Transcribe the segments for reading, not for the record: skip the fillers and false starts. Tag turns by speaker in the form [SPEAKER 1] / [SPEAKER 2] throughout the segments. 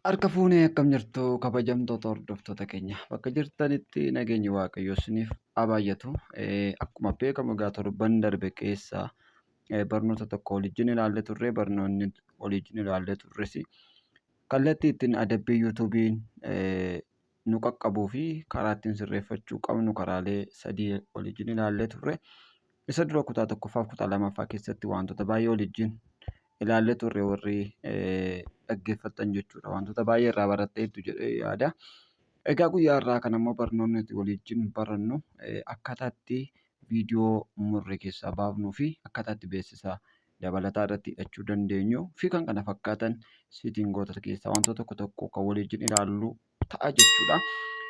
[SPEAKER 1] Harka fuunee akkam jirtu, kabajamtoota hordoftoota keenya? Bakka jirtanitti nageenyi Waaqayyoo isiniif haa baay'atu. Akkuma beekamu egaa torban darbe keessa barnoota tokko waliin ilaallee turre. Barnoonni waliin ilaallee turres kallattii ittiin adabbii YouTubeiin nu qaqqabuu fi karaa ittiin sirreeffachuu qabnu karaalee sadii waliin ilaallee turre. Isa dura kutaa tokkoffaa fi kutaa lamaffaa keessatti wantoota baay'ee waliin ilaallee turre, warri dhaggeeffattan jechuudha. Wantoota baay'ee irraa baratteettu jedhee yaada. Egaa guyyaa har'aa kana immoo barnoonni nuti waliin barannu akkaataa itti viidiyoo murre keessaa baafnuu fi akkaataa itti beeksisa dabalataa irratti hidhachuu dandeenyu fi kan kana fakkaatan settingoota keessaa wantoota tokko tokko kan waliin ilaallu ta'a jechuudha.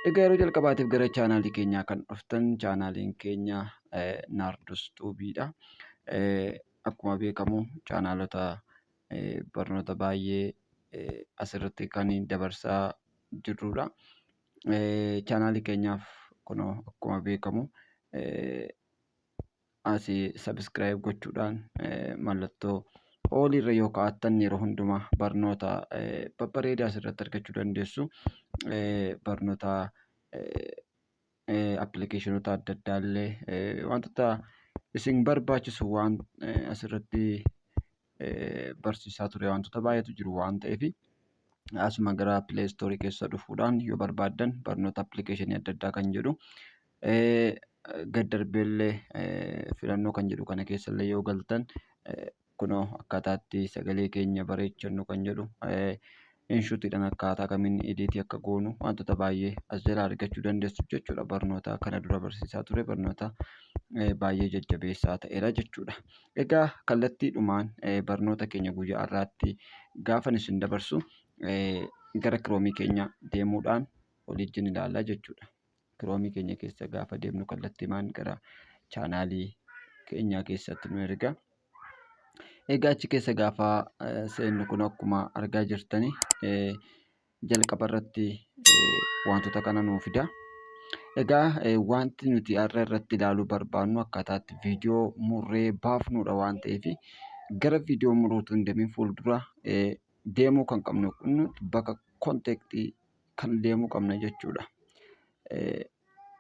[SPEAKER 1] Egaa yeroo jalqabaatiif gara chaanaalii keenyaa kan dhuftan, chaanaaliin keenya Naardus Tuubiidha. Akkuma beekamu chaanaalota barnoota baay'ee asirratti kan dabarsaa jirrudha. Chaanaalii keenyaaf kunoo akkuma beekamu asii subscribe gochuudhaan mallattoo all irra yoo kaa'attan yeroo hundumaa barnoota babbareedaa asirratti argachuu dandeessu. Barnoota applicationoota adda addaa illee, wantoota isin barbaachisu waan asirratti barsiisaa ture wantoota baay'eetu jiru waan ta'eef, asuma gara Play Storeii keessa dhufuudhaan yoo barbaaddan barnoota applicationii adda addaa kan jedhu gad darbeellee filannoo kan jedhu kana keessallee yoo galtan, kunoo akkaataatti sagalee keenya bareechannu kan jedhu, InShotiidhaan akkaataa kamiin editii akka goonu wantoota baay'ee as jalaa argachuu dandeessu jechuudha. Barnoota kana dura barsiisaa ture barnoota baay'ee jajjabeessaa ta'edha jechuudha. Egaa kallattiidhumaan barnoota keenya guyyaa har'aatti gaafan isin dabarsu, gara Chromeii keenya deemuudhaan waliin ilaallaa jechuudha. Chromeii keenya keessa gaafa deemnu kallattiimaan gara chaanaalii keenyaa keessatti nu erga. Egaa achi keessa gaafa seennu kun akkuma argaa jirtani jalqaba irratti wantoota kana nuu fida. Egaa wanti nuti har'a irratti ilaaluu barbaannu akkaataa itti viidiyoo murree baafnudha waan ta'eef, gara viidiyoo muruutu hin deemin fuuldura deemuu kan qabnu bakka contentii kan deemuu qabna jechuudha.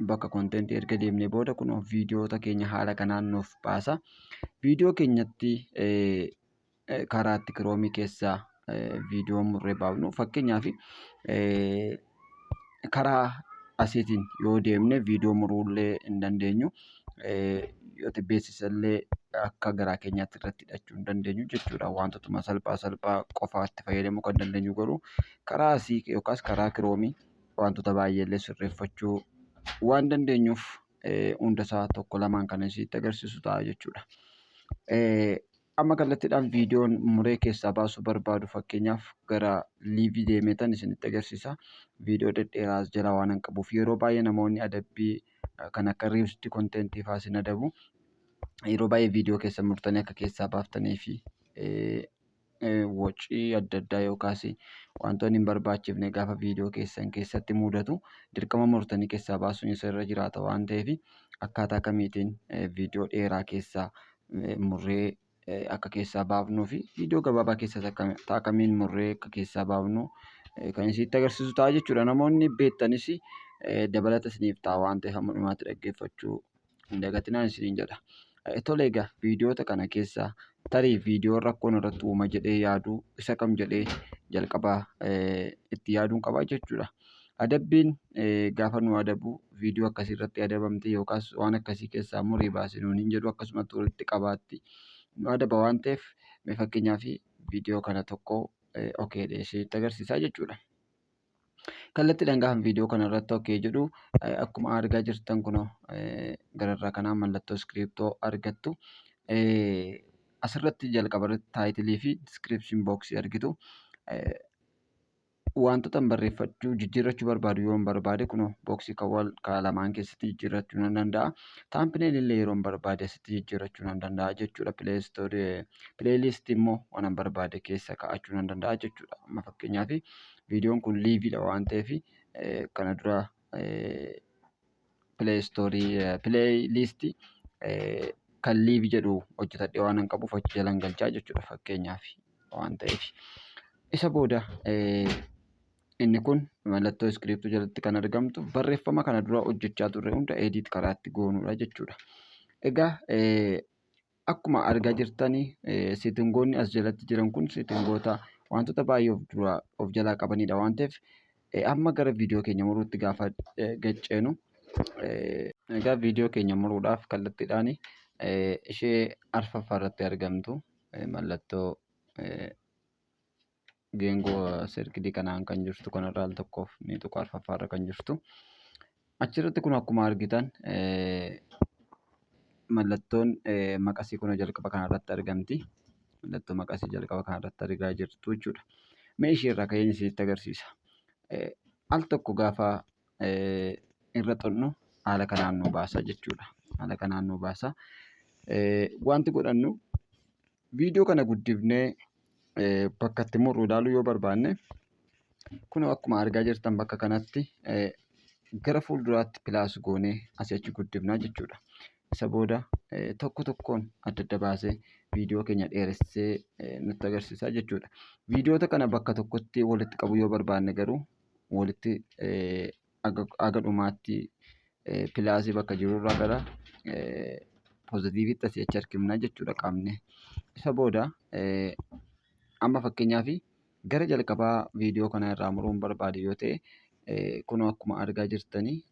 [SPEAKER 1] Bakka contentii erga deemnee booda kun viidiyoota keenya haala kanaan nuuf baasa. Viidiyoo keenyatti karaa itti Chromeii keessaa viidiyoo murree baafnu, fakkeenyaaf karaa asiitiin yoo deemne viidiyoo muruullee hin dandeenyu. Yoo beeksisa illee akka garaa keenyaatti irratti hidhachuu hin dandeenyu jechuudha. Wantootuma salphaa salphaa qofaa itti fayyadamuu kan dandeenyu garuu karaa asii yookaas karaa Chromeii wantoota baay'ee illee sirreeffachuu waan dandeenyuuf, hundasaa tokko lamaan kan isinitti agarsiisu ta'a jechuudha. Amma kallattiidhaan viidiyoon muree keessaa baasuu barbaadu, fakkeenyaaf gara liveii deemeetan isinitti agarsiisa. Viidiyoo dhedheeraa as jalaa waan hin qabuuf, yeroo baay'ee namoonni adabbii kan akka reused contentii fa'aa isin adabu. Yeroo baay'ee viidiyoo keessa murtanii akka keessaa baaftanii fi wocii adda addaa yookaas wantoonni hin barbaachifne gaafa viidiyoo keessan keessatti mudatu dirqama murtanii keessaa baasuun isa irra jiraata waan ta'eef, akkaataa kamiitiin viidiyoo dheeraa keessaa murree akka keessaa baafnuu fi viidiyoo gabaabaa keessaas akkaataa kamiin murree akka keessaa baafnu kan isinitti agarsiisu ta'a jechuudha. Namoonni beektanis dabalata isiniif ta'a waan ta'eef, hamma dhumaatti dhaggeeffachuu hin dagatinaan isiniin jedha. Tole, egaa viidiyoota kana keessaa tarii viidiyoon rakkoon irratti uuma jedhee yaadu isa kam jedhee jalqaba itti yaaduun qaba jechuudha. Adabbiin gaafa nu adabu viidiyoo akkasii irratti adabamte yookaas waan akkasii keessaa murii baasi nuun hin jedhu, akkasumatti walitti qabaatti nu adaba waan ta'eef, mee fakkeenyaaf viidiyoo kana tokko okay isinitti agarsiisaa jechuudha. Kallattiidhaan gaafa viidiyoo kana irratti okay jedhu, akkuma argaa jirtan kunoo gararraa kanaan mallattoo iskiriiptoo argattu. Asirratti jalqaba irratti titleii fi description boxii argitu. Wantoota barreeffachuu jijjiirrachuu barbaadu yoo barbaade, kunoo boxii kan lamaan keessatti jijjiirrachuu nan danda'a. Thumbnail illee yeroo barbaade asitti jijjiirrachuu nan danda'a jechuudha. Playlistii immoo waan barbaade keessa kaa'achuu nan danda'a jechuudha. Amma fakkeenyaaf viidiyoon kun liveiidha waan ta'eef, kana dura playlistii kan live jedhu hojjetadhee waan hin qabuuf achi jalan galchaa jechuudha fakkeenyaaf waan ta'eef. Isa booda Inni kun mallattoo iskiriiptuu jalatti kan argamtu barreeffama kana dura hojjechaa turre hunda edit karaa itti goonudha jechuudha. Egaa akkuma argaa jirtani seetingoonni as jalatti jiran kun seetingoota wantoota baay'ee of duraa of jalaa qabanidha waan ta'eef, amma gara viidiyoo keenya muruutti gaafa gacceenu, egaa viidiyoo keenya muruudhaaf kallattiidhaan ishee arfaffaa irratti argamtu, mallattoo geengoo sirkilii kanaan kan jirtu kanarraa al tokkoof ni tuqa, arfaffaa irra kan jirtu. Achirratti kun akkuma argitan mallattoon maqasii kun jalqaba kanarratti argamti. Mallattoo maqasii jalqaba kanarratti argaa jirtu jechuudha. Mee ishee irraa ka'een isinitti agarsiisa. Al tokko gaafa irra xunnu haala kanaan nu baasa jechuudha. Haala kanaan nu baasa. Wanti godhannu, viidiyoo kana guddifnee bakka itti murru ilaaluu yoo barbaanne, kun akkuma argaa jirtan bakka kanatti gara fuulduraatti plus goonee asii achi guddifnaa jechuudha. Isa booda tokko tokkoon adda adda baasee viidiyoo keenya dheeressee nutti agarsiisa jechuudha. Viidiyoota kana bakka tokkotti walitti qabuu yoo barbaanne garuu, walitti haga dhumaatti plusii bakka jirurraa gara positivetti asii achi harkifnaa jechuudha qabne. Isa booda amma fakkeenyaaf gara jalqabaa viidiyoo kana irraa muruun barbaade yoo ta'e, kun akkuma argaa jirtanii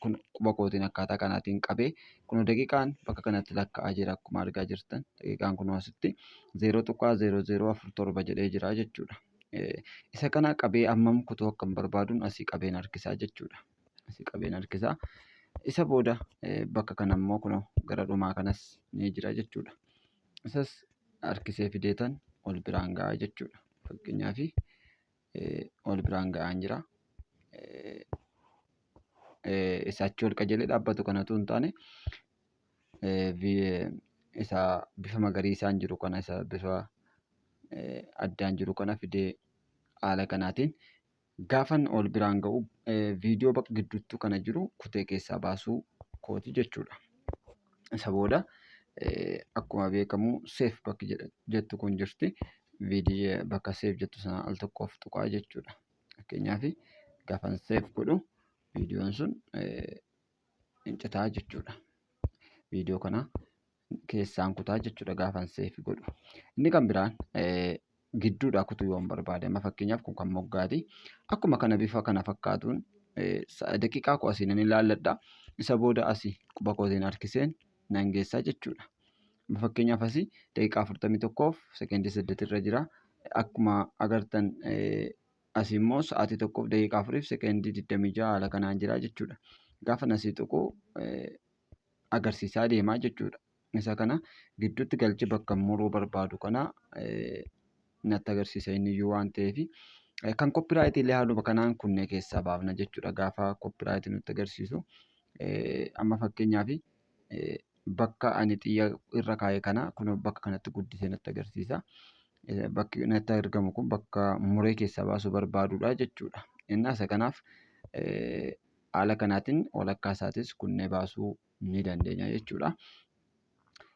[SPEAKER 1] kun quba kootiin akkaataa kanaatiin qabee, kun daqiiqaan bakka kanatti lakkaa'aa jira. Akkuma argaa jirtan daqiiqaan kun asitti 0.0047 jedhee jira jechuudha. Isa kana qabee hammam kutuu akkan barbaaduun asii qabeen harkisaa jechuudha. Asii qabeen harkisaa. Isa booda bakka kana immoo kun gara dhumaa kanas ni jira jechuudha. Isas harkisee fideetan ol biraan ga'a jechuudha. Fakkeenyaaf ol biraan ga'aan jira. Isa achi ol qajeelee dhaabbatu kanatu hin taane, isa bifa magariisaan jiru kana, isa bifa addaan jiru kana fidee haala kanaatiin gaafan ol biraan ga'u, viidiyoo bakka gidduutti kana jiru kutee keessaa baasuu kooti jechuudha. Isa booda akkuma beekamu save bakki jettu kun jirti. Viidiyoo bakka save jettu sana al tokkoof tuqaa jechuudha. Fakkeenyaaf gaafan save godhu viidiyoon sun hin citaa jechuudha. Viidiyoo kana keessaan kutaa jechuudha gaafan save godhu. Inni kan biraan gidduudhaa kutuu yoon barbaade, amma fakkeenyaaf kun kan moggaati. Akkuma kana bifa kana fakkaatuun daqiiqaa koo asii nan ilaalladha. Isa booda asii quba kootiin harkiseen nan geessaa jechuudha. Fakkeenyaaf asii daqiiqaa 41f sekendii 8 irra jira. Akkuma agartan asii immoo sa'aatii 1f daqiiqaa 4f sekendii 26 haala kanaan jira jechuudha. Gaafa asii tuqu agarsiisaa deemaa jechuudha. Isa kana gidduutti galchee bakka muruu barbaadu kana natti agarsiisa inni iyyuu waan ta'eef. Kan copyrightii illee haaluma kanaan kunnee keessaa baafna jechuudha gaafa copyrightii nutti agarsiisu. Amma fakkeenyaaf bakka ani xiyya irra kaa'e kana kun bakka kanatti guddisee natti agarsiisa. Bakki natti argamu kun bakka muree keessaa baasuu barbaadudha jechuudha. Inni isa kanaaf haala kanaatiin walakkaa isaatis kunnee baasuu ni dandeenya jechuudha.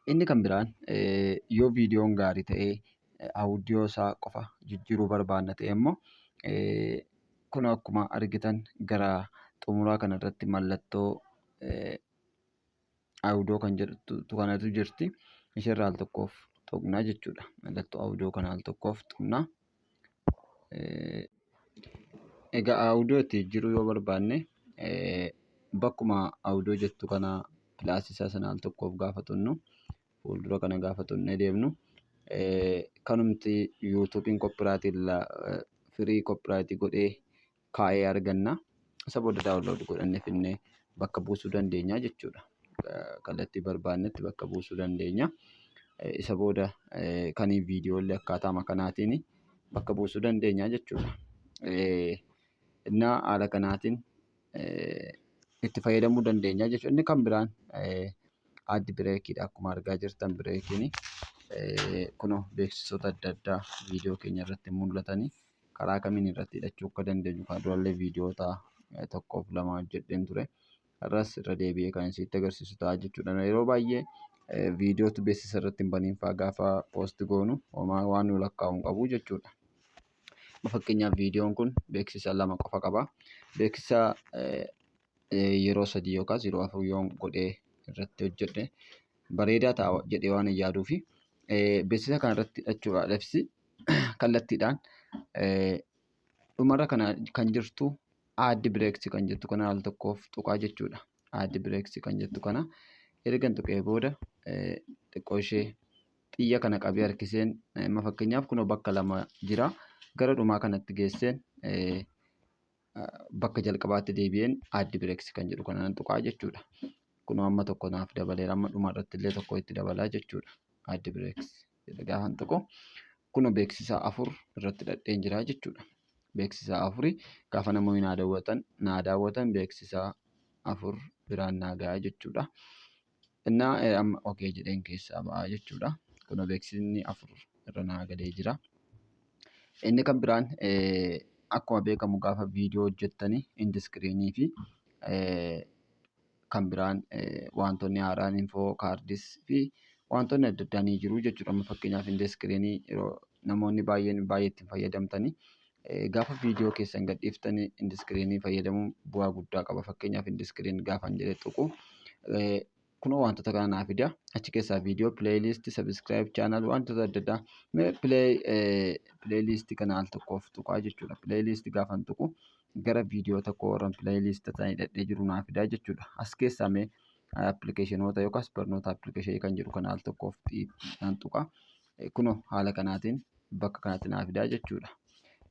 [SPEAKER 1] Inni kan biraan yoo viidiyoon gaarii ta'ee audio isaa qofa jijjiiruu barbaanna ta'e immoo, kun akkuma argitan gara xumuraa kanarratti mallattoo audio kan jedhutu kanatu jirti. Ishee al tokkoof tuqnaa jechuudha. Mallattoo audio kana al tokkoof tuqnaa. Egaa audio itti jijjiiruu yoo barbaanne, bakkuma audio jettu kana plusii isaa sana al tokkoof gaafa tuqnu, fuuldura kana gaafa tuqnee deemnu, kanumti YouTubeiin copyrightii free copyrightii godhee kaa'ee arganna. Isa booda download godhannee finnee bakka buusuu dandeenya jechuudha. Kallattii barbaannetti bakka buusuu dandeenya. Isa booda kan viidiyoolee akkaataama kanaatiin bakka buusuu dandeenya jechuudha. Innaa haala kanaatiin itti fayyadamuu dandeenya jechuudha. Inni kan biraan ad breakiidha. Akkuma argaa jirtan breakiin kunoo beeksisoota adda addaa viidiyoo keenya irratti mul'atanii karaa kamiin irratti hidhachuu akka dandeenyu kan durallee viidiyoota tokkoof lama hojjedheen ture. Har'as irra deebi'ee kan isinitti agarsiisu ta'a jechuudha. Yeroo baay'ee viidiyootu beeksisa irratti hin baniin fa'aa gaafa post goonu homaa waan nu lakkaa'u hin qabu jechuudha. Fakkeenyaaf, viidiyoon kun beeksisa lama qofa qaba. Beeksisa yeroo sadii yookaas yeroo afur yoon godhee irratti hojjedhe bareedaa ta'a jedhee waan hin yaaduufi beeksisa kana irratti hidhachuudhaafis kallattiidhaan dhumarra kana kan jirtu "add breaks" kan jettu kana al tokkoof tuqaa jechuudha. "Add breaks" kan jettu kana ergan tuqee booda xiqqoo ishee xiyya kana qabee harkiseen, amma fakkeenyaaf kunoo bakka lama jira. Gara dhumaa kanatti geesseen bakka jalqabaatti deebi'een "add breaks" kan jedhu kana nan tuqaa jechuudha. Kunoo amma tokko naaf dabaleera, amma dhuma irratti illee tokko itti dabalaa jechuudha. "Add breaks" jedhe gaafan tuqu kunoo beeksisa afur irratti hidhadheen jira jechuudha. Beeksisa afuri gaafa namoonni naa daawwatan beeksisa afur biraan naa gahaa jechuudha. Innaa amma "okay" jedheen keessaa ba'aa jechuudha. Kunoo beeksisni afur irra naa galee jira. Inni kan biraan, akkuma beekamu, gaafa viidiyoo hojjettanii end screenii fi kan biraan wantoonni haaraan info cards fi wantoonni adda addaa ni jiru jechuudha. Amma fakkeenyaaf, end screenii yeroo namoonni baay'een baay'ee ittiin fayyadamtanii, gaafa viidiyoo keessan gadhiiftanii end screenii fayyadamuun bu'aa guddaa qaba. Fakkeenyaaf, "end screen" gaafan jedhee tuqu kunoo wantoota kana naa fida. Achi keessaa viidiyoo, playlist, subscribe channel, wantoota adda addaa. Mee playlistii kana al tokkoof tuqaa jechuudha. Playlistii gaafan tuqu gara viidiyoo tokko warra playlistii ta'anii hidhadhee jiru naa fidaa jechuudha. As keessaa mee appilikeeshinoota yookaas barnoota appilikeeshinii kan jedhu kana al tokkoof nan tuqa. Kunoo haala kanaatiin bakka kanatti naa fidaa jechuudha.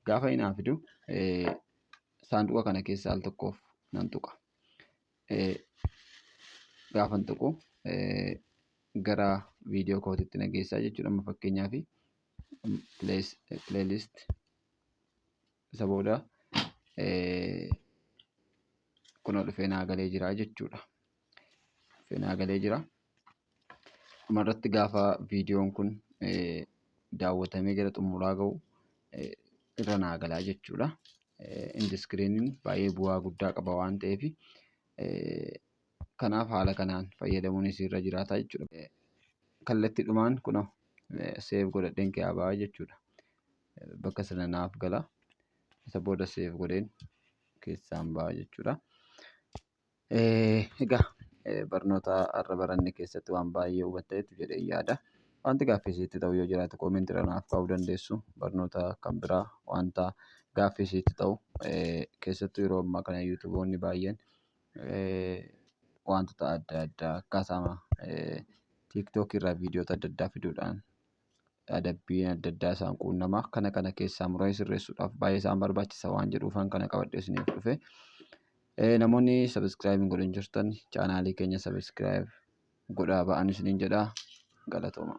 [SPEAKER 1] Gaafa inni naa fidu saanduqa kana keessa al tokkoof nan tuqa. Gaafan tuqu gara viidiyoo kootiitti na geessaa jechuudha. Amma fakkeenyaaf, playlist isa booda kunoo dhufee naa galee jira jechuudha. Dhufee naa galee jira. Dhumarratti gaafa viidiyoon kun daawwatamee gara xumuraa gahu irra naa galaa jechuudha. End screeniin baay'ee bu'aa guddaa qaba waan ta'eef, kanaaf haala kanaan fayyadamuun isinirra jiraata jechuudha. Kallattiidhumaan kunoo save godhadheen keessaa ba'a jechuudha. Bakka sana naaf gala. Isa booda save godheen keessaan ba'a jechuudha. Egaa barnoota har'a baranne keessatti waan baay'ee hubatteettu jedheen yaada. Wanti gaaffii isinitti ta'u yoo jiraate commentii irra naaf kaa'uu dandeessu. Barnoota kan biraa wanta gaaffii isinitti ta'u, keessattuu yeroo ammaa kana YouTubeoonni baay'een wantoota adda addaa akkaataa TikTokii irraa viidiyoota adda addaa fiduudhaan adabbiin adda addaa isaan quunnama. Kana kana keessaa muranii sirreessuudhaaf baay'ee isaan barbaachisa waan jedhuufan kana qabadhee isiniif dhufe. Namoonni subscribe hin godhin jirtan channelii keenya subscribe godhaa ba'an isiniin jedhaa, galatooma.